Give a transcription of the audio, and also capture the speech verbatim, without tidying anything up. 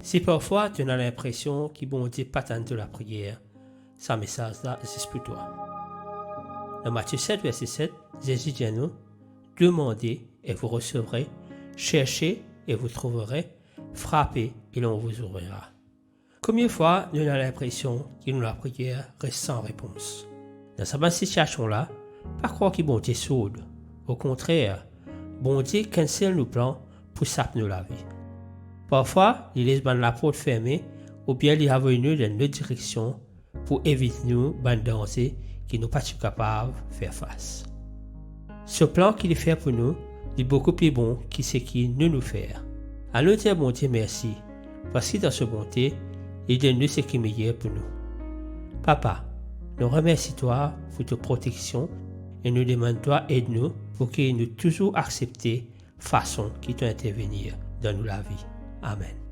Si parfwa to ena linpresion ki Bondie pa tann to lapriyer, sa mesaz la zis pou twa. Dan Matie set, verse set, Zezi dir nou, "Demandez et vous recevrez, cherchez et vous trouverez, frappez et l'on vous ouvrira." Komie fwa nou ena linpresion ki nou lapriyer res san repons? Dan sa bann sitiasion la, pa krwar ki Bondie sourd. Okontrer, Bondie cancel nou plan pou sap nou lavi. Parfwa, li les bann laport ferme oubien li avoy nou dan enn lot direksion pou evit nou bann danze ki nou pa ti kapav fer fas. So plan ki li fer pou nou, li boukou pli bon ki seki nou nou fer. Anou dir Bondie mersi, parski dan so bonte, li donn nou seki meyer pou nou. Papa, nou remersi twa pou to proteksion e nou demann twa ed nou pou ki nou touzour aksepte fason ki to intervenir dan nou lavi. Amen.